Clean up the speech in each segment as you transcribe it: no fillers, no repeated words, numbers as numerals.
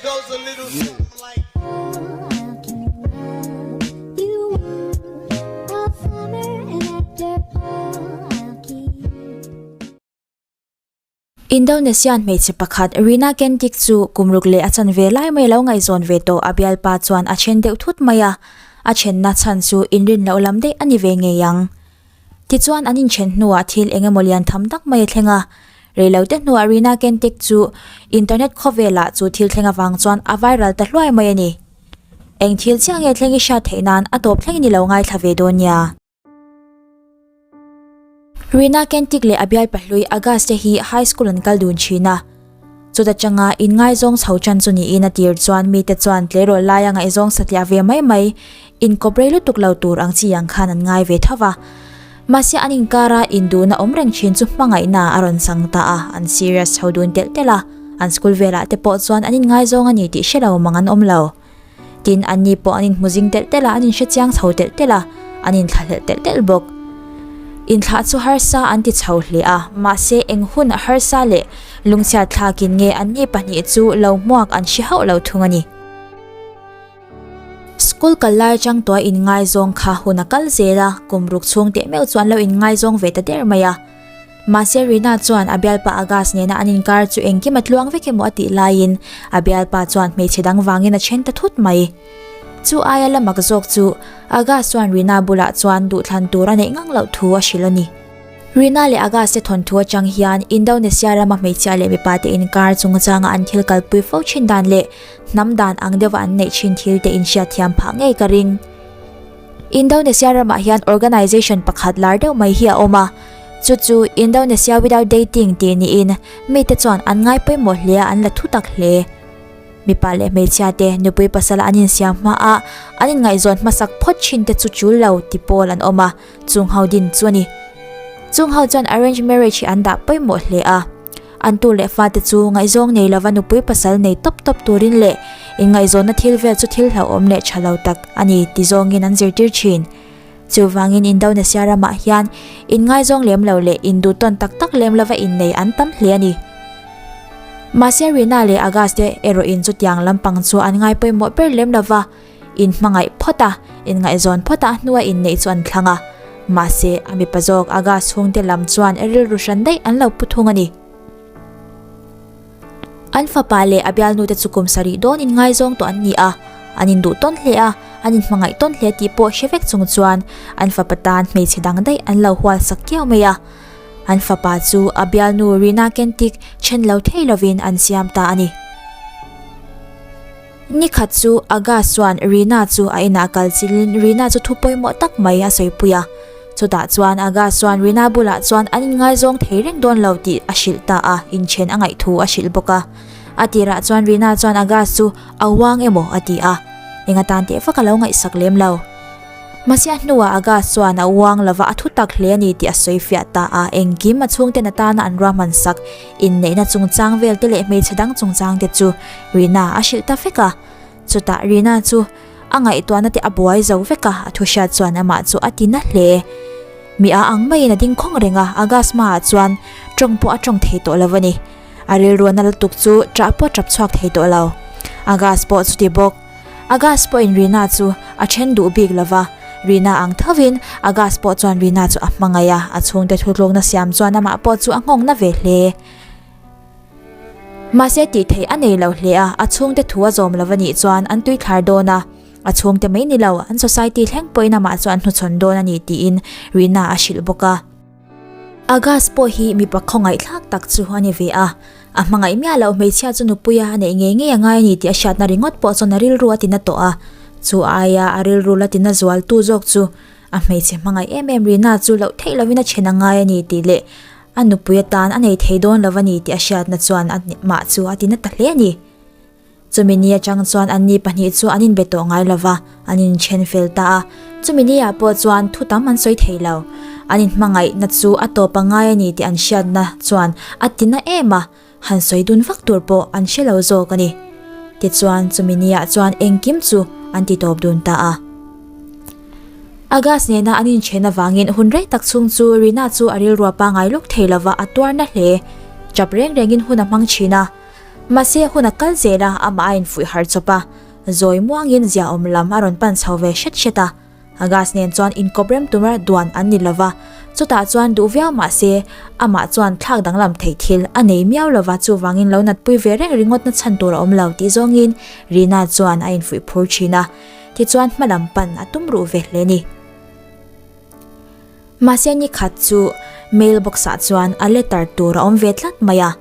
goes a little something like. Indonesian hmeichhe pakhat Rina Kentik chu kum ruk leh a chanve lai mai lo ngaihzawn ve tawh a bialpa chuan a then deuh thut mai a, a thenna chhan chu inrin loh lam daih a ni ve ngei ang. Tichuan an inthen hnuah thil eng emaw lian tham tak mai a thleng a, reilote hnuah Rina Kentik chu internet khawvelah chu thil thleng avang chuan a viral ta hluai mai a ni. Eng thil chiah nge thleng i hriat theih nan a tawp thleng i ni lo ngaithla ve dawn nia. Rina Kentik leh a bialpa hlui Agas te hi high school an kal dun thin a. Chuta changa inngaizawng chho tan chu niin a tir chuan mite chuan tleirawl laia ngaihzawng satliah ve mai mai inkawp rei lutuk lo tur ang chi ang khan an ngai ve tho va. Mahse an inkara induhna awm reng thin chu hmangaihna a rawn chang ta a, an serious chho dun telh telh a, an school velah te pawh chuan an inngaizawng a ni tih hre lo mang an awm lo. Tin, anni pawh an inhmu zing telh telh a, an inhre chiang chho telh telh a, an inthlahlelh telh telh bawk. Inthlah chu harsa an ti chho hle a, mahse eng hun a harsa leh lungchhiat thlakin nge anni pahnih chu lo hmuak an hre hauh lo thung a ni. School kal lai atang tawha inngaizawng kha hun a kal zel a, kum ruk chhung teh meuh chu an lo inngaizawng ve ta der mai a. Mahse Rina chuan a bialpa Agas nena an inkar chu engkim a tluang vek emaw a tih laiin a bialpa chuan hmeichhe dang vangin a then ta thut mai. Chu aia la mak zawk chu Agas chuan Rina bulah chuan duhthlan tur a neih ngang loh thu a hrilh a ni. Rina leh Agas te thawnthu atang hian Indonesia rama hmeichhia leh mipa te inkar chungchanga an thil kalpui fo thin dan leh hnam dan ang deuha an neih thin thil te inhriatthiam phah ngei ka ring. Indonesia ramah hian organization pakhat lar deuh mai hi a awm a, chu chu Indonesia Without Dating tih niin mite chuan an ngai pawimawh hle a, an la thu tak hle. Mipa leh hmeichhia te nupui pasal an insiam hma a, an inngaihzawn hmasak phawt thin te chu chul lo ti pawl an awm a, chung ho din chu a ni. Chung ho chuan arrange marriage hi an dah pawimawh hle a. An tu leh fate chu ngaihzawng nei lova nupui pasal nei tawp tawp turin leh inngaihzawnna thil vel chu thil hlauhawm leh tha lo tak a ni ti zawngin an zirtir thin. Chuvangin Indonesia ramah hian inngaizawng lem lo leh induhtawn tak tak lem lova innei an tam hle a ni. Mahse Rina leh Agas te erawhin chutiang lampang chu an ngai pawimawh ber lem lova, Inhmangaih phawt a, inngaihzawn phawt a hnua inneih chu an thlang a. Mahse, a mipa zawk Aga chhungte lam chuan rilru hran daih an lo pu thung a ni. An fapa leh a bialnute chu kum sarih dawn inngaizawng tawh an ni a, an induh tawn hle a, an inhmangaih tawn hle tih pawh hre vek chung chuan an fapa tan hmeichhe dang daih an lo hual sak kiau mai a. An fapa chu a bialnu Rina Kentik then lo thei lovin an siam ta a ni. Ni khat chu Agas chuan Rina chu a inah kal chilin Rina chu thu pawimawh tak mai a sawipui a. Chutah chuan Agas chuan Rina bulah chuan an inngaizawng thei reng dawn lo tih a hrilh ta a, inchen a ngaih thu a hrilh bawk a. A tirah chuan Rina chuan Agas chu a uang emaw a ti a, eng atan teh vak a lo ngaihsak lem lo. Mahse a hnuah Agas chuan a uang lova a thu tak hle a ni tih a sawi fiah ta a, engkim a chhungten atana an ruahman sak inneihna chungchang vel te leh hmeichhe dang chungchang te chu Rina a hrilh ta vek a. Chutah Rina chu a ngaihtuahna te a buai zo vek a, a thu hriat chuan amah chu a ti na hle. Mi a ang maiin a ding khawng reng a, Agas hmaah chuan tawng pawh a tawng thei tawh lo a ni. A rilru a na lutuk chu ṭah pawh a ṭap chhuak thei tawh lo. Agas pawh chuti bawk. Agas pawhin Rina chu a then duh bik lo va, Rina ang thovin Agas pawh chuan Rina chu a hmangaih a, a chhungte thutlukna siam chuan amah pawh chu a nghawngna ve hle. Mahse tih theih a nei lo hle a, a chhungte thu a zawm lo va nih chuan an tuithlar dawn a, a chhungte mai ni lo, an society thleng pawhin amah chu an hnuchhawn dawn a ni tiin Rina a hrilh bawk a. Agas pawh hi mipa khawngaihthlak tak chu a ni ve a, a hmangaih miah loh hmeichhia chu nupuia a neih ngei ngei a ngai a ni tih a hriatna ringawt pawh chuan a rilru a tina tawh a, chu aia a rilru la tina zualtu zawk chu a hmeichhe hmangaih em em Rina chu loh theih lovin a then a ngai a ni tih leh a nupui atan a nei thei dawn lo a ni tih a hriatna chuan a mah chu a tina ta hle a ni. Chumi ni atang chuan anni pahnih chu an inbe tawh ngai lo va, an inthen fel ta a. Chumi ni ah pawh chuan thu tam an sawi thei lo. An inhmangaihna chu a tawp a ngai a ni tih an hriatna chuan a ti na em a, han sawi dun vak tur pawh an hre lo zawk a ni. Tichuan chumi ni ah chuan engkim chu an ti tawp dun ta a. Agas nena an inthen avangin hun rei tak chhung chu Rina chu a rilrua pangai lawk thei lo va, a tuar na hle. Chap reng rengin hun a hmang thin a. Mahse hun a kal zel a, amah a infuih harh chawp a, zawi muangin ziaawm lam a rawn pan chho ve hret hret a. Agas nen chuan inkawp rem tura duan an ni lova, chutah chuan duh viau mah se amah chuan thlak danglam theih thil a nei miau lova chuvangin lo natpui ve reng ringawt na chhan tur a awm lo tih zawngin Rina chuan a infuih phur thin a, tichuan hmalam pan a tum ruh ve hle ni. Mahse ni khat chu mail box ah chuan a letter tur a awm ve tlat mai a,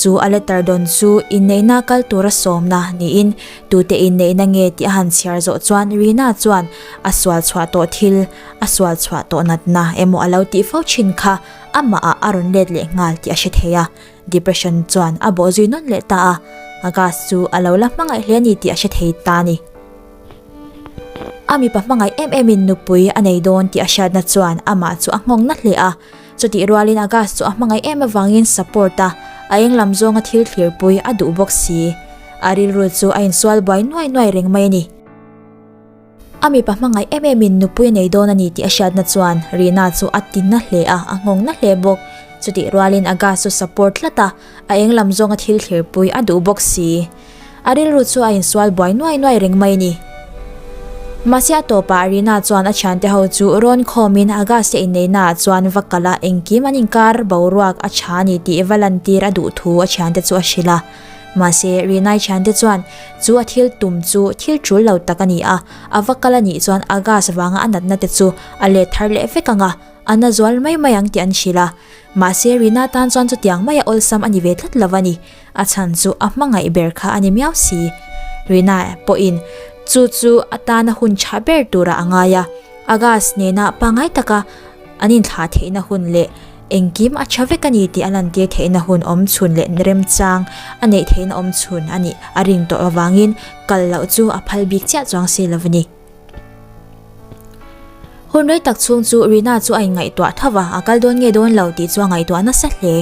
chu a letter dawn chu inneihna kal tura sawmna niin tute inneihna nge tih a han chhiar zawh chuan Rina chuan a sual chhuah tawh thil, a sual chhuah tawh natna emaw a lo tih fo thin kha amah ah a rawn let leh nghal tih a hre thei a, depression chuan a bawh zui nawn leh ta a, Agas chu a lo la hmangaih hle a ni tih a hre thei ta a ni. A mipa hmangaih em emin nupui a nei dawn tih a hriatna chuan amah chu a nghawng na hle a. Chutih rualin Agas chu a hmangaih em avangin support a, a eng lam zawnga thil thlirpui a duh bawk si. A rilru chu a insual buai nuai nuai reng mai a ni. A mipa hmangaih em emin nupui a nei dawn a ni tih a hriatna chuan Rina chu a ti na hle a, a nghawng na hle bawk. Chutih rualin Agas chu support tlat a, a eng lam zawnga thil thlirpui a duh bawk si. A rilru chu a insual buai nuai nuai reng mai a ni. Mahse a tawpah Rina chuan a thiante ho chu rawn khawmin Agas te inneihna ah chuan va kal a, engkim an inkar boruak a tha a ni tih va lantir a duh thu a thiante chu a hrilh a. Mahse Rinai thiante chuan chu a thil tum chu thil tul lo tak a ni a, a va kal a nih chuan Agas vanga a natna te chu a let thar leh vek ang a, a na zual mai mai ang tih an hrilh a. Mahse Rina tan chuan chutiang maia awlsam a ni ve tlat lo a ni. A chhan chu a hmangaih ber kha a ni miau si. Rina pawhin chu chu a tana hun tha ber turah a ngai a, Agas nena pangngai taka an inthlah theihna hun leh engkim a tha vek a ni tih a lantir theihna hun awm chhun leh remchang a neih theihna awm chhun a nih a ring tawh avangin kal loh chu a phal bik chiah chuang si lo a ni. Hun rei tak chhung chu Rina chu a inngaihtuah tho va, a kal dawn nge dawn lo tih chu a ngaihtuah nasa hle.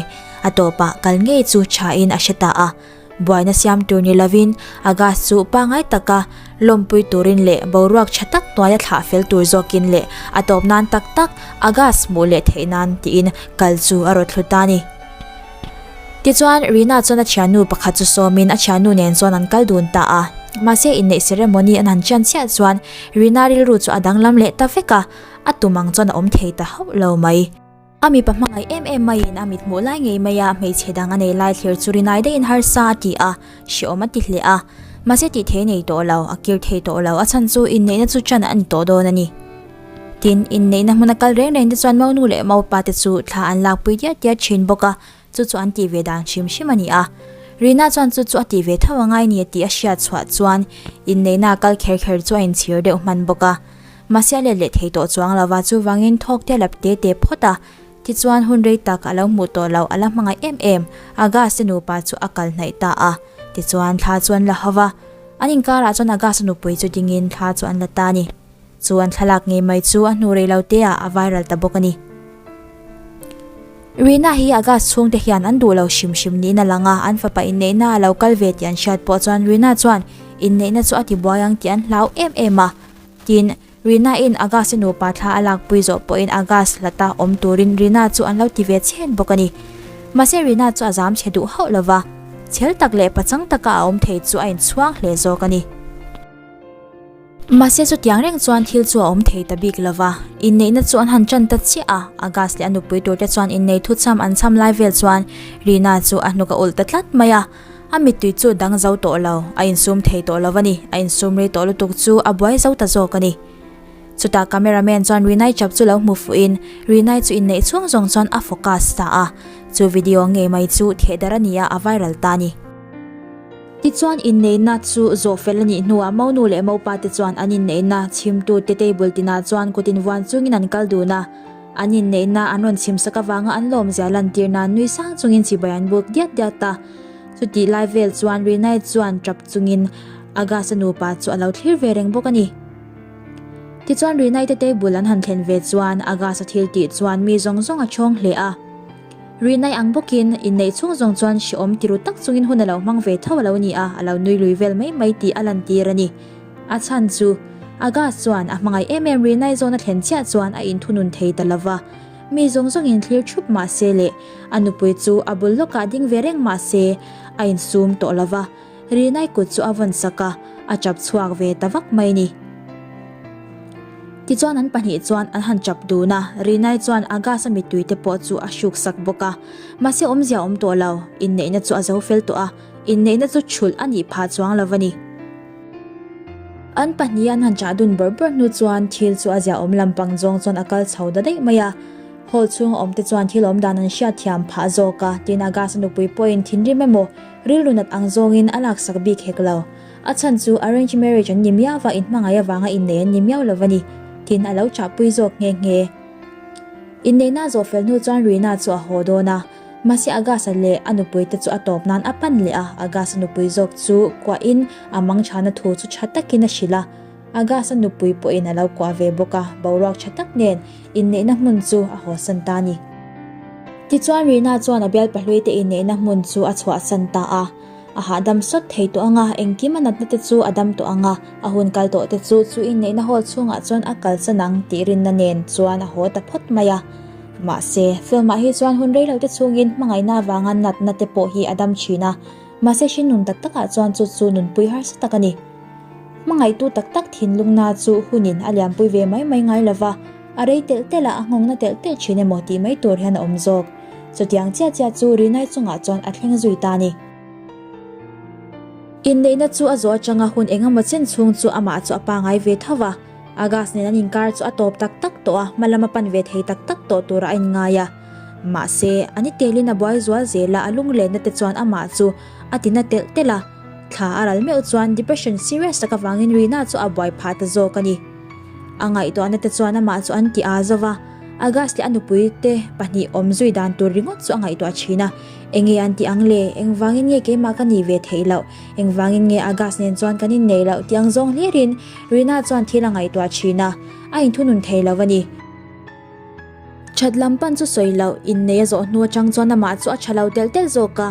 A tawpah kal ngei chu thain a hre ta a. Buaina siam tur ni lovin Agas chu pangngai taka lawmpui turin leh boruak tha tak hnuaia thlah fel tur zawkin leh a tawp nan tak tak Agas hmuh leh theih nan tiin kal chu a rawt thlu ta a ni. Tichuan, Rina chuan a thiannu pakhat chu sawmin a thiannu nen chuan an kal dun ta a. Mahse, inneih ceremony an han chian chiah chuan Rina rilru chu a danglam leh ta vek a, a tum ang chuan a awm thei ta hauh lo mai. A mipa hmangaih em em maiin a mithmuh lai ngei mai a, hmeichhe dang a nei lai thlir chu Rinai daihin harsa a ti a, hrehawm a ti hle a. Mahse, tih thei nei tawh lo, a kir thei tawh lo, a chhan chu inneihna chu chan a ni tawh dawn a ni. Tin, inneihna hmuna kal reng reng te chuan Maunu leh Maupa te chu thla an lakpui diat diat thin bawk a, chu chu an tih ve dan hrim hrim a ni a. Rina chuan chu chu a tih ve tho a ngai ni tih a hriat chhuah chuan inneihna kal kher kher chu a inchhir deuh hman bawk a. Mahse a let leh thei tawh chuang lo va, chuvangin thawk te a lap te te phawt a. Tichuan hun rei tak a lo hmuh tawh loh a la hmangaih em em, Agas te nupa chu a kal hnaih ta a. Tichuan thla chu an la ho va, an inkarah chuan Agas-a nupui chu dingin thla chu an la ta a ni. Chu an thlalak ngei mai chu a hnu rei lo te ah a viral ta bawk a ni. Rina hi Agas chhungte hian an duh lo hrim hrim niin a lang a, an fapa inneihna a lo kal ve tih an hriat pawh chuan Rina chuan inneihna chu a ti buai ang tih an hlau em em a. Tin, Rina in Agas-i nupa thla a lakpui zawh pawhin Agas hlata awm turin Rina chu an lo ti ve chhen bawk a ni. Mahse Rina chu a zam chhe duh hauh lova, chhel tak leh pachang taka a awm thei chu a inchhuang hle zawk a ni. Mahse chutiang reng chuan thil chu a awm thei ta bik lo va, inneihna chu an han ṭan ta chiah a, Agas leh a nupui turte chuan innei thuchham an chham lai vel chuan Rina chu a hnuk a ulh ta tlat mai a, a mittui chu dang zo tawh lo, a insum thei tawh lo a ni, a insum rei tawh lutuk chu a buai zo ta zawk a ni. Chutah cameraman chuan Rinai chap chu lo hmu fuhin Rinai chu inneih chhung zawng chuan a focus ta a, chu video ngei mai chu thehdarh a ni a, a viral ta a ni. Tichuan inneihna chu zawh fel a nih hnuah Monu leh Mopa te chuan an inneihna chhimtute table tinah chuan kut invuan chungin an kal dun a. An inneihna an rawn chhimsak avanga an lawmzia lantir nan nui sang chungin chibai an buk diat diat a. Chutih lai vel chuan Rinai chuan tap chungin Agas-a nupa chu a lo thlir ve reng bawk a ni. Tichuan Rinai te table an han thlen ve chuan Agas-a thil tih chuan mi zawng zawng a chhawng hle a. Rinai ang bawkin, inneih chhung zawng chuan hrehawm tiru tak chungin hun a lo hmang ve tho a lo ni a, a lo nui lui vel mai mai tih a lantir a ni. A chhan chu, Agas chuan a hmangaih em em Rinai zawn a thlen chiah chuan a inthunun thei ta lo va. Mi zawng zawngin thlir thup mah se leh a nupui chu a bul lawkah ding ve reng mah se, A insum tawh lo va, Rinai kut chu a vawn sak a, a chap chhuak ve ta vak mai ni. Tichuan an pahnih chuan an han chap dun a, Rinai chuan Agas-a mittui te pawh chu a hruk sak bawk a. Mahse awmzia awm tawh lo, inneihna chu a zo fel tawh a, inneihna chu thulh a nih phah chuang lo a ni. An pahnih an han chah dun bawrh bawrh hnu chuan thil chu a ziahawm lampang zawng chuan a kal chho ta daih mai a. Hall chhunga awm te chuan thil awm dan an hriat thiam phah zawk a, tin Agas-a nupui pawhin thinrim emaw rilru nat ang zawngin a laksak bik hek lo. A chhan chu arrange marriage an ni miau va, inhmangaih avanga innei an ni miau lo a ni. Tin a lo chahpui zawk nghe nghe. Inneihna a zawh fel hnu chuan Rina chu a haw dawn a. Mahse Agas-a leh a nupui te chu a tawp nan a pan leh a, Agas-a nupui zawk chu kuahin a mangchhana thu chu tha takin a hrilh a. Agas-a nupui pawhin a lo kuah ve bawk a, boruak tha tak nen inneihna hmun chu a hawsan ta a ni. Tichuan Rina chuan a bialpa hlui te inneihna hmun chu a chhuahsan ta a. A hahdam sawt thei tawh ang a, engkim a natna te chu a dam tawh ang a, a hun kal tawh te chu chu inneihna hall chhungah chuan a kalsan ang tih rinna nen chuan a haw ta phawt mai a. Mahse, film ah hi chuan hun rei lo te chhungin hmangaihna avanga natna te pawh hi a dam thin a, mahse hringnun tak takah chuan chu chu nunpui harsa tak a ni. Hmangaihtu tak tak thinlungna chu hunin a liampui ve mai mai ngai lova, a rei telh telh a, a nghawngna telh telh thin emaw tih mai tur hian a awm zawk. Chutiang chiah chiah chu Rinai chungah chuan a thleng zui ta a ni. Inneihna chu a zawh atanga hun engemaw chen chhung chu amah chu a pangai ve tho va, Agas nen an inkar chu a tawp tak tak tawh a, hma lam a pan ve thei tak tak tawh turah a inngai a. Mahse, a ni telin a buai zual zel a, a lunglenna te chuan amah chu a tina telh telh a. Thla a ral meuh chuan depression serious tak avangin Rina chu a buai phah ta zawk a ni. A ngaihtuahna te chuan amah chu an ti aa zo va, Agas leh a nupui te pahnih awm zui dan tur ringawt chu a ngaihtuah thin a. Enge an tih ang le? Engvangin nge keimah ka nih ve theih loh? Engvangin nge Agas nen chuan kan inneih loh? tih ang zawng hlirin Rina chuan thil a ngaihtuah thin a, a inthunun thei lo a ni. That lam pan chu sawi loh, innei a zawh hnu atang chuan amah chu a tha lo telh telh zawk a.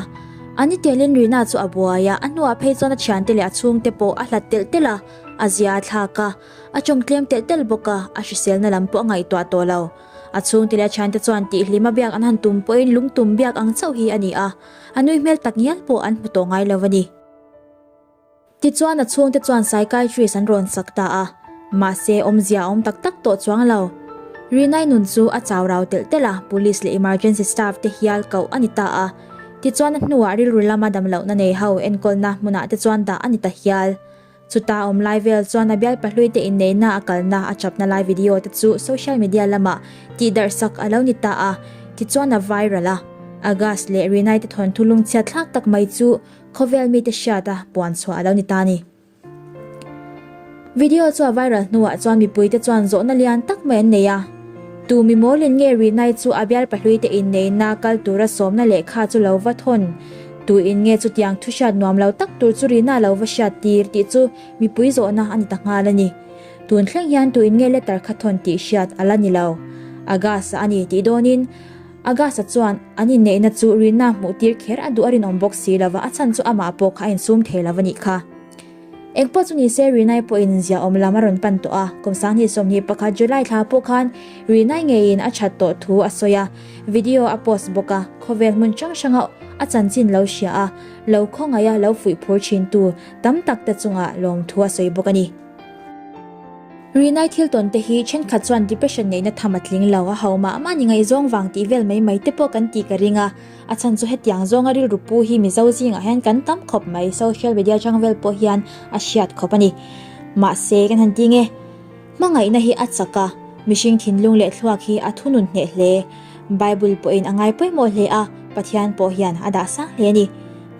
A ni telin Rina chu a buai a, a hnuah phei chuan a thiante leh a chhungte pawh a hlat telh telh a, a zia a thlak a, a tawng tlem telh telh bawk a, a hriselna lam pawh a ngaihtuah tawh lo. A chhungte leh a thiante chuan tihhlima biak an han tum pawhin lungtum biak ang chauh hi a ni a, a nui hmel tak ngial pawh an hmu tawh ngai lo a ni. Tichuan a chhungte chuan psychiatrist an rawn sak ta a, mahse awmzia a awm tak tak tawh chuang lo. Rinai nun chu a chau rau telh telh a, police leh emergency staff te hial koh a ni ta a. Tichuan a hnuah rilru lama damlohna nei ho enkawlna hmunah te chuan dah a ni ta hial. Chuta awm lai vel chuan a bialpa hlui te inneihna a kalna a chapna lai video te chu social media lamah tihdarh sak a lo ni ta a, tichuan a viral a. Agas leh Rinai te thawnthu lungchhiat thlak tak mai chu Khawvel mite hriat a puan chhuah a lo ni ta a ni. Video chu a viral hnuah chuan mipuite chuan zawhna lian tak mai an nei a. Tu mi mawlin nge Rinai chu a bial pahluite inneihna kal tura sawmna lehkha chu lo va thawn? Tuin nge chutiang thu hriat nuam lo tak tur chu Rina lo va hriat tir tih chu mipui zawhna a ni ta nghal a ni. Tun thleng hian tuin nge letter kha thawn tih hriat a la ni lo. August-a a ni tih dawnin August-a chuan an inneihna chu Rina hmuh tir kher a duh a rinawm bawk si lova, a chhan chu amah pawh kha a insum thei lo a nih kha. Engpawh chu nise Rinai pawhin ziaawm lam a rawn pan tawh a, kum 2021 July thla pawh khan Rinai ngeiin a that tawh thu a sawi a, video a post bawk a, khawvel hmun hrang hranga a chanchin lo hria a, lo khawngaih a lo fuih phur thintu tam tak te chungah lawmthu a sawi bawk a ni. Rinai thil tawn te hi thenkhat chuan depression neihna tham a tling lo, a ho mah mah ni ngaihzawng vang tih vel mai mai te pawh kan tih ka ring a, a chhan chu hetiang zawnga rilru pu hi Mizo zingah hian kan tam khawp mai, social media chang vel pawh hian a hriat khawp a ni. Mahse kan han ti nge, hmangaihna hi a chak a, mihring thinlung leh thluak hi a thunun hneh hle. Bible pawhin a ngai pawimawh hle a, Pathian pawh hian a dah sang hle a ni.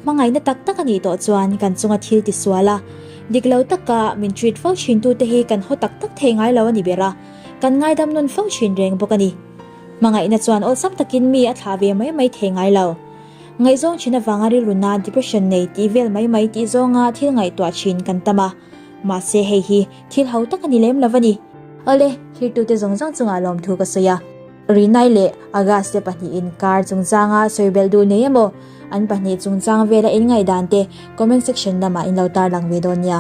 Hmangaihna tak tak a nih tawh chuan kan chunga thil ti sual a, dik lo taka min treat fo thin tute hi kan haw tak tak thei ngai lo a ni ber a, kan ngaidam nawn fo thin reng bawk a ni. Hmangaihna chuan awlsam takin mi a thlah ve mai mai thei ngai lo. Ngaihzawng thin avanga rilruna depression nei tih vel mai mai tih zawnga thil ngaihtuah thin kan tam a, mahse hei hi thil ho tak a ni lem lo a ni. Awle, thirtute zawng zawng chungah lawmthu ka sawi a. Rinai leh Agas te pahnihin kar chungchanga sawi belh duh nei emaw? An pahnih chungchang vela in ngaihdan te comment section lamah in lo tarlang ve dawn nia.